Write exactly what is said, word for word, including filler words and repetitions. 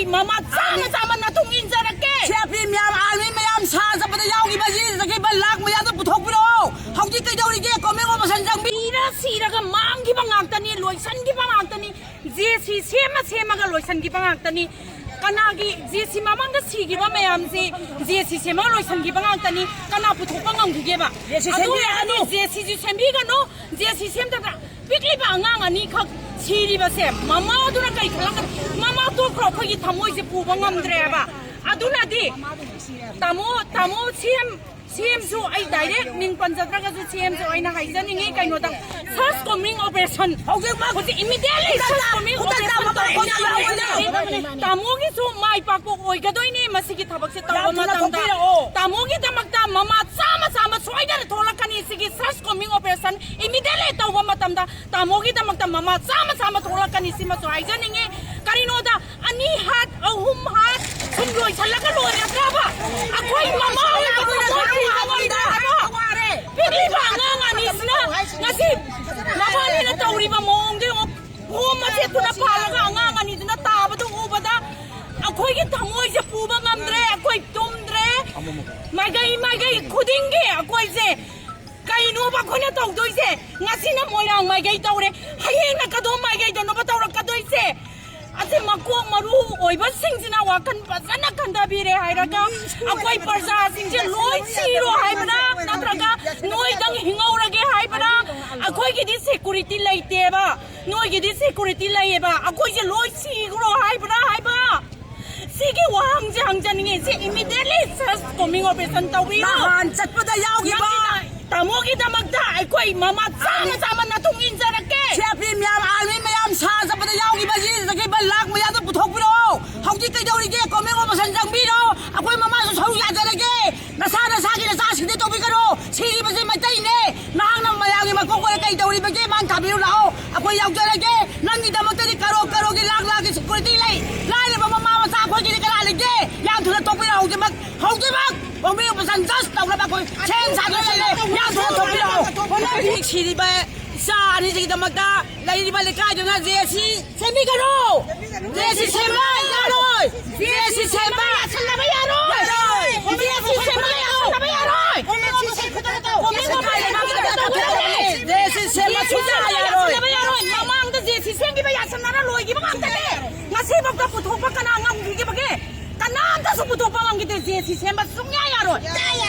ꯃꯃꯥ ꯆꯥꯝꯃ ꯆꯥꯝꯃ ꯅꯇꯨꯡ ꯏꯟꯖꯔꯛꯀꯦ꯫ ꯁꯤ ꯑꯥꯔ ꯄꯤ ꯃꯌꯥꯝ, ꯑꯥꯔꯃꯤ ꯃꯌꯥꯝ ꯁꯥ ꯆꯠꯄꯗ ꯌꯥꯎꯈꯤꯕ, ꯁꯤꯗꯒꯤ ꯂꯥꯛ ꯃꯌꯥꯗ ꯄꯨꯊꯣꯛꯄꯤꯔꯛꯑꯣ꯫ ꯍꯧꯖꯤꯛ ꯀꯩꯗꯧꯔꯤꯒꯦ? ꯀꯣꯃꯦꯟ ꯑꯣꯄꯔꯦꯁꯟ ꯆꯪꯕꯤ꯫ ꯁꯤꯔ ꯁꯤꯔꯒ ꯃꯥꯡꯈꯤꯕ ꯉꯥꯛꯇꯅꯤ, ꯂꯣꯏꯁꯟꯈꯤꯕ ꯉꯥꯛꯇꯅꯤ꯫ ꯖꯦ ꯁꯤ ꯁꯦꯝꯃ ꯁꯦꯝꯃꯒ ꯂꯣꯏꯁꯟꯈꯤꯕ ꯉꯥꯛꯇꯅꯤ꯫ ꯀꯅꯥꯒꯤ ꯖꯦ ꯁꯤ ꯃꯃꯥꯡꯗ ꯁꯤꯈꯤꯕ ꯃꯌꯥꯝꯁꯤ ꯖꯦ ꯁꯤ ꯁꯦꯝꯃꯒ ꯂꯣꯏꯁꯟꯈꯤꯕ ꯉꯥꯛꯇꯅꯤ꯫ ꯀꯅꯥ ꯄꯨꯊꯣꯛꯄ ꯉꯝꯈꯤꯒꯦꯕ? ꯖꯦ ꯁꯤ ꯑꯗꯨ ꯁꯦꯝꯕꯤꯔꯒꯅꯨ꯫ ꯑꯣꯏꯔꯒꯗꯤ ꯖꯦ ꯁꯤꯁꯨ ꯁꯦꯝꯕꯤꯒꯅꯨ꯫ ꯖꯦ ꯁꯤ ꯁꯦꯝꯗꯕ꯭ꯔꯥ? ꯄꯤꯛꯂꯤꯕ ꯑꯉꯥꯡ ꯑꯅꯤꯈꯛ ꯁꯤꯔꯤꯕꯁꯦ ꯃꯃꯥꯗꯨꯅ ꯀꯩ ꯈꯜꯂꯝꯒꯅꯤ? ꯃꯃꯥ ꯇꯣꯛꯈ꯭ꯔꯣ, ꯑꯩꯈꯣꯏꯒꯤ ꯊꯃꯣꯏꯁꯦ ꯄꯨꯕ ꯉꯝꯗ꯭ꯔꯦꯕ꯫ ꯑꯗꯨꯅꯗꯤ ꯇꯥꯃꯣ, ꯇꯥꯃꯣ ꯁꯤ ꯑꯦꯝ, ꯁꯤ ꯑꯦꯝꯁꯨ ꯑꯩ ꯗꯥꯏꯔꯦꯛ ꯃꯤꯡ ꯄꯟꯖꯗ꯭ꯔꯒꯁꯨ ꯁꯤ ꯑꯦꯝꯁꯨ ꯑꯩꯅ ꯍꯥꯏꯖꯅꯤꯡꯉꯤ ꯀꯩꯅꯣꯗ, ꯁꯔꯆ ꯀꯣꯃꯤꯡ ꯑꯣꯄꯔꯦꯁꯟ ꯍꯧꯖꯤꯛꯃꯛ ꯍꯧꯖꯤꯛ ꯏꯃꯤꯗꯤꯌꯦꯠꯂꯤ ꯈꯨꯗꯛꯇ, ꯁꯔꯆ ꯀꯣꯃꯤꯡ ꯈꯨꯗꯛꯇ ꯑꯣꯄꯔꯦꯁꯟ ꯃꯃꯥ ꯇꯧꯕ ꯇꯧꯕ ꯌꯥꯎꯔꯣꯏ꯫ ꯌꯥꯎꯔꯣꯏ꯫ ꯇꯥꯃꯣꯒꯤꯁꯨ ꯃꯥꯏ ꯄꯥꯛꯄ ꯑꯣꯏꯒꯗꯣꯏꯅꯦ ꯃꯁꯤꯒꯤ ꯊꯕꯛꯁꯦ ꯇꯧꯕ ꯌꯥꯝ ꯊꯨꯅ ꯃꯇꯝꯗ꯫ ꯊꯣꯛꯄꯤꯔꯛꯑꯣ꯫ ꯇꯥꯃꯣꯒꯤꯗꯃꯛꯇ ꯃꯃꯥ ꯆꯥꯝꯃ ꯆꯥꯝꯃ ꯁꯣꯏꯗꯅ ꯊꯣꯛꯂꯛꯀꯅꯤ꯫ ꯁꯤꯒꯤ ꯁꯔꯆ ꯀꯣꯃꯤꯡ ꯑꯣꯄꯔꯦꯁꯟ ꯏꯃꯤꯗꯤꯌꯦꯠꯂꯤ ꯇꯧꯕ ꯃꯇꯝꯗ ꯇꯥꯃꯣꯒꯤꯗꯃꯛꯇ ꯃꯃꯥ ꯆꯥꯝꯃ ꯆꯥꯝꯃ ꯊꯣꯛꯂꯛꯀꯅꯤ꯫ ꯁꯤꯃꯁꯨ ꯍꯥꯏꯖꯅꯤꯡꯉꯤ꯫ ꯀꯔꯤꯅꯣꯗ ꯑꯅꯤ ꯍꯥꯠ, ꯑꯍꯨꯝ ꯍꯥꯠ ꯁꯨꯝ ꯂꯣꯏꯁꯜꯂꯒ ꯂꯣꯏꯔꯗ꯭ꯔꯕ? ꯑꯩꯈꯣꯏ ꯃꯃꯥ ꯑꯣꯏꯕ ꯃꯃꯥ ꯑꯣꯏꯗ꯭ꯔꯕ? ꯄꯤꯛꯂꯤꯕ ꯑꯉꯥꯡ ꯑꯅꯤꯁꯤꯅ ꯉꯁꯤ ꯃꯃꯥꯅꯤꯅ ꯇꯧꯔꯤꯕ ꯃꯑꯣꯡꯗꯣ ꯌꯦꯡꯉꯣ꯫ ꯐꯣꯝ ꯃꯆꯦꯠꯇꯨꯅ ꯄꯥꯜꯂꯒ ꯑꯉꯥꯡ ꯑꯅꯤꯗꯨꯅ ꯇꯥꯕꯗꯨ ꯎꯕꯗ ꯑꯩꯈꯣꯏꯒꯤ ꯊꯃꯣꯏꯁꯦ ꯄꯨꯕ ꯉꯝꯗ꯭ꯔꯦ꯫ ꯑꯩꯈꯣꯏ ꯇꯨꯝꯗ꯭ꯔꯦ꯫ ꯃꯥꯏꯀꯩ ꯃꯥꯏꯀꯩ ꯈꯨꯗꯤꯡꯒꯤ ꯑꯩꯈꯣꯏꯁꯦ ꯀꯩꯅꯣꯕ ꯑꯩꯈꯣꯏꯅ ꯇꯧꯗꯣꯏꯁꯦ? ꯉꯁꯤꯅ ꯃꯣꯏꯔꯥꯡ ꯃꯥꯏꯀꯩ ꯇꯧꯔꯦ, ꯍꯌꯦꯡꯅ ꯀꯗꯣꯝ ꯃꯥꯏꯀꯩꯗꯅꯣꯕ ꯇꯧꯔꯛꯀꯗꯣꯏꯁꯦ? ꯑꯁꯤ ꯃꯀꯣꯛ ꯃꯔꯨ ꯑꯣꯏꯕꯁꯤꯡꯁꯤꯅ ꯋꯥꯈꯜ ꯐꯖꯅ ꯈꯟꯊꯕꯤꯔꯦ ꯍꯥꯏꯔꯒ ꯑꯩꯈꯣꯏ ꯄ꯭ꯔꯖꯥꯁꯤꯡꯁꯦ ꯂꯣꯏ ꯁꯤꯔꯣ ꯍꯥꯏꯕ꯭ꯔꯥ? ꯅꯠꯇ꯭ꯔꯒ ꯅꯣꯏꯗꯪ ꯍꯤꯡꯍꯧꯔꯒꯦ ꯍꯥꯏꯕ꯭ꯔꯥ? ꯑꯩꯈꯣꯏꯒꯤꯗꯤ ꯁꯦꯀꯨꯔꯤꯇꯤ ꯂꯩꯇꯦꯕ, ꯅꯣꯏꯒꯤꯗꯤ ꯁꯦꯀꯨꯔꯤꯇꯤ ꯂꯩꯌꯦꯕ, ꯑꯩꯈꯣꯏꯁꯦ ꯂꯣꯏ ꯁꯤꯈ꯭ꯔꯣ ꯍꯥꯏꯕ꯭ꯔꯥ ꯍꯥꯏꯕ? ꯁꯤꯒꯤ ꯋꯥꯍꯪꯁꯦ ꯍꯪꯖꯅꯤꯡꯉꯦ꯫ ꯁꯤ ꯏꯃꯤꯗꯤꯌꯦꯠꯂꯤ ꯁꯔꯆ ꯀꯣꯃꯤꯡ ꯑꯣꯄꯔꯦꯁꯟ ꯇꯧꯕꯤꯌꯨ꯫ ꯅꯍꯥꯟ ꯆꯠꯄꯗ ꯌꯥꯎꯈꯤꯕ ꯇꯥꯃꯣꯒꯤꯗꯃꯛꯇ ꯑꯩꯈꯣꯏ ꯃꯃꯥ ꯆꯥꯝꯃ ꯆꯥꯝꯃ ꯅꯇꯨꯡ ꯏꯟꯖꯔꯛꯀꯦ꯫ ꯁꯤ ꯑꯥꯔ ꯄꯤ ꯃꯌꯥꯝ, ꯑꯥꯔꯃꯤ ꯃꯌꯥꯝ ꯁꯥ ꯆꯠꯄꯗ ꯌꯥꯎꯈꯤꯕ ꯁꯤꯗꯒꯤ ꯂꯥꯛ ꯃꯌꯥꯗ ꯄꯨꯊꯣꯛꯄꯤꯔꯛꯑꯣ꯫ ꯍꯧꯖꯤꯛ ꯀꯩꯗꯧꯔꯤꯒꯦ? ꯀꯣꯃꯦꯟ ꯑꯣꯄꯔꯦꯁꯟ ꯆꯪꯕꯤꯔꯣ꯫ ꯑꯩꯈꯣꯏ ꯃꯃꯥꯁꯨ ꯁꯔꯨꯛ ꯌꯥꯖꯔꯒꯦ꯫ ꯅꯁꯥ ꯅꯁꯥꯒꯤ ꯅꯆꯥꯁꯤꯡꯗꯤ ꯇꯧꯕꯤꯒꯅꯨ꯫ ꯁꯤꯔꯤꯕꯁꯤ ꯃꯩꯇꯩꯅꯦ꯫ ꯅꯍꯥꯛꯅ ꯃꯌꯥꯝꯒꯤ ꯃꯀꯣꯛ ꯑꯣꯏꯔ ꯀꯩ ꯇꯧꯔꯤꯕꯒꯦ? ꯃꯥꯡ ꯊꯥꯕꯤꯌꯨ ꯂꯥꯛꯑꯣ꯫ ꯑꯩꯈꯣꯏ ꯌꯥꯎꯖꯔꯒꯦ꯫ ꯅꯪꯒꯤꯗꯃꯛꯇꯗꯤ ꯀꯔꯣ ꯀꯔꯣꯒꯤ ꯂꯥꯛ ꯂꯥꯛꯀꯤ ꯁꯦꯀꯨꯔꯤꯇꯤ ꯂꯩ꯫ ꯂꯥꯏꯔꯕ ꯃꯃꯥ ꯃꯆꯥ ꯑꯩꯈꯣꯏꯒꯤꯗꯤ ꯀꯅꯥ ꯂꯩꯒꯦ? ꯌꯥꯝ ꯊꯨꯅ ꯇꯣꯛꯄꯤꯔꯣ ꯍꯧꯖꯤꯛꯃꯛ꯫ ꯍꯧꯖꯤꯛꯃꯛ ꯀꯣꯃꯦꯟ ꯑꯣꯄꯔꯦꯁꯟ ꯖꯁ ꯇꯧꯅꯕ ꯑꯩꯈꯣꯏ ꯁꯦꯝ ꯁꯥꯗꯨꯅ ꯂꯩꯔꯦ꯫ ꯌꯥꯝ ꯊꯨꯅ ꯇꯣꯛꯄꯤꯔꯛꯑꯣ꯫ ꯍꯧꯖꯤꯛ ꯁꯤꯔꯤꯕ ꯏꯆꯥ ꯑꯅꯤꯁꯤꯒꯤꯗꯃꯛꯇ ꯂꯩꯔꯤꯕ ꯂꯩꯀꯥꯏꯗꯨꯅ ꯖꯦ ꯁꯤ ꯁꯦꯝꯕꯤꯒꯅꯨ꯫ ꯖꯦ ꯁꯤ ꯁꯦꯝꯕ ꯌꯥꯔꯣꯏ꯫ ꯖꯦ ꯁꯤ ꯁꯦꯝꯕ ꯌꯥꯁꯟꯅꯕ ꯌꯥꯔꯣꯏ꯫ ꯌꯥꯔꯣꯏ꯫ ꯖꯦ ꯁꯤ ꯁꯦꯝꯕ ꯌꯥꯁꯟꯅꯕ ꯌꯥꯔꯣꯏ꯫ ꯀꯣꯃꯤꯀꯣ ꯃꯥꯏ ꯂꯩꯕꯥꯛꯁꯤꯗ ꯇꯧꯒꯗꯕꯅꯤ꯫ ꯖꯦ ꯁꯤ ꯁꯦꯝꯕ ꯁꯨꯡꯌꯥ ꯌꯥꯔꯣꯏ꯫ ꯌꯥꯁꯟꯅꯕ ꯌꯥꯔꯣꯏ꯫ ꯃꯃꯥꯡꯗ ꯖꯦ ꯁꯤ ꯁꯦꯝꯈꯤꯕ ꯌꯥꯁꯟꯅꯔ ꯂꯣꯏꯈꯤꯕ ꯉꯥꯛꯇꯅꯦ꯫ ꯉꯁꯤꯐꯥꯎꯗ ꯄꯨꯊꯣꯛꯄ ꯀꯅꯥ ꯉꯝꯈꯤꯒꯦ? ꯀꯅꯥꯝꯇꯁꯨ ꯄꯨꯊꯣꯛꯄ ꯉꯝꯈꯤꯗꯦ꯫ ꯖꯦ ꯁꯤ ꯁꯦꯝꯕ ꯁꯨꯡꯌꯥ ꯌꯥꯔꯣꯏ꯫